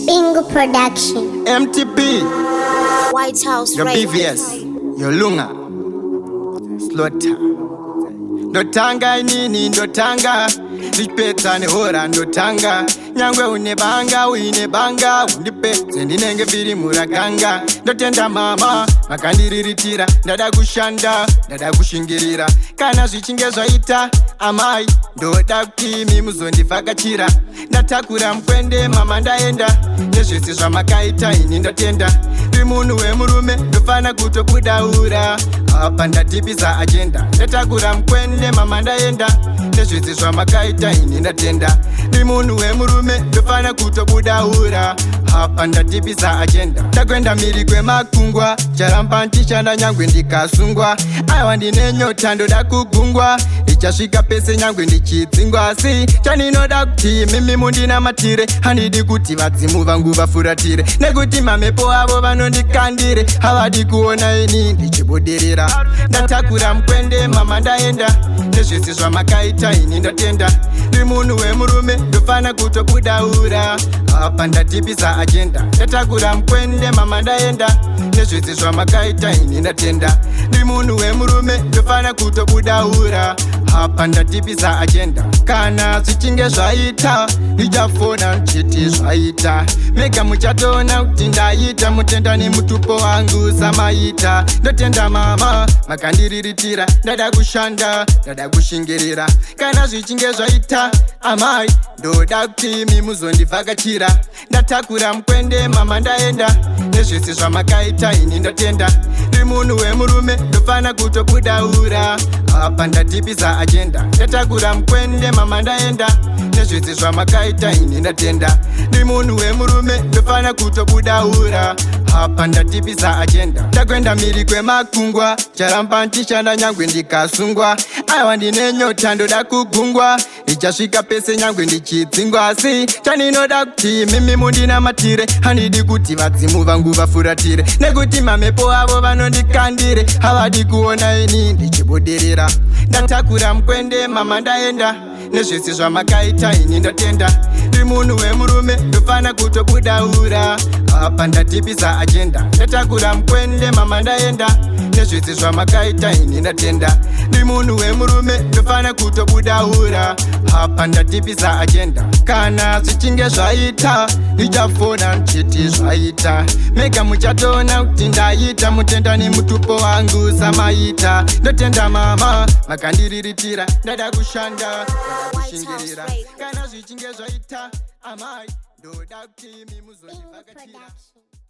Bingo Production. MTP, White House your Records. BVS, your Lunga, Slaughter. Ndotanga inini ndotanga ndichipedza nehora ndotanga nyangwe une banga uine banga undipedze ndinenge firimu raganga. Ndotenda mama makandiriritira, ndada kushanda, ndada kushingirira. Kana zvichinge zvaita, amai, ndoda kuti imi muzondivhakachira. Ndatakura mukwende, mama, ndaenda. Nezvese zvamakaita ini ndatenda. Ndiri munhu wemurume, ndofana kutobudaura. Apa ndatipisa agenda. Ndatakura mukwende, mama, ndaenda. Nezvese zvamakaita ini ndatenda. Ndiri munhu wemurume, ndofana kutobudaura. Apa ndatipisa agenda. Ndakwenda miri kwemakungwa, charamba ndichishanda nyangwe ndikasungwa. Aiwa, ndine nyota, ndoda kugungwa. Ndichasvika pese nyangwe ndichidzingwa, asi chandinoda kuti mimi mundinamatire. Handidi kuti vadzimu vangu vafuratire, nekuti mamepo avo vanondikandire havadi kuona ini ndichibudirira. Ndatakura mukwende, mama, ndaenda. Nezvese zvamakaita ini ndatenda. Ndiri munhu wemurume, ndofana kutobudaura. Apa ndatipisa agenda. Ndatakura mukwende, mama, ndaenda. Nezvese zvamakaita ini ndatenda. Ndiri munhu wemurume, ndofana kutobudaura. Apa ndatipisa agenda. Kana zvichinge zvaita, ndichafona ndichiti zvaita. Mega muchatoona kuti ndaita. Mutenda nemutupo wangu samaita. Ndotenda mama makandiriritira. Ndada kushanda, ndada kushingirira. Kana zvichinge zvaita, amai, ndoda kuti imi muzondivhakachira. Ndatakura mukwende, mama, ndaenda. Nezvese zvamakaita ini ndatenda. Ndiri munhu wemurume, ndofana kutobudaura. Apa ndatipisa agenda. Ndatakura mukwende, mama, ndaenda. Nezvese zvamakaita ini ndatenda. Ndiri munhu wemurume, ndofana kutobudaura. Apa ndatipisa agenda. Ndakwenda miri kwemakungwa, charamba ndichishanda nyangwe ndikasungwa. Aiwa, ndine nyota, ndoda kugungwa. Ndichasvika pese nyangwe ndichidzingwa, asi chandinoda kuti mimi mundinamatire. Handidi kuti vadzimu vangu vafuratire, nekuti mamepo avo vanondikandire havadi kuona ini ndichibudirira. Ndatakura mukwende, mama, ndaenda. Nezvese zvamakaita ini ndatenda. Ndiri munhu wemurume, ndofana kutobudaura. Apa ndatipisa agenda. Ndatakura mukwende, mama, ndaenda. Nezvese zvamakaita ini ndatenda. Ndiri munhu wemurume, ndofana kutobudaura. Apa ndatipisa agenda. Kana zvichinge zvaita, ndichafona ndichiti zvaita. Mega muchatoona kuti ndaita. Mutenda nemutupo wangu samaita. Ndotenda mama makandiriritira. Ndada kushanda, ndada kushingirira. Kana zvichinge zvaita, amai, ndoda kuti imi Bingo muzondivhakachira. Production.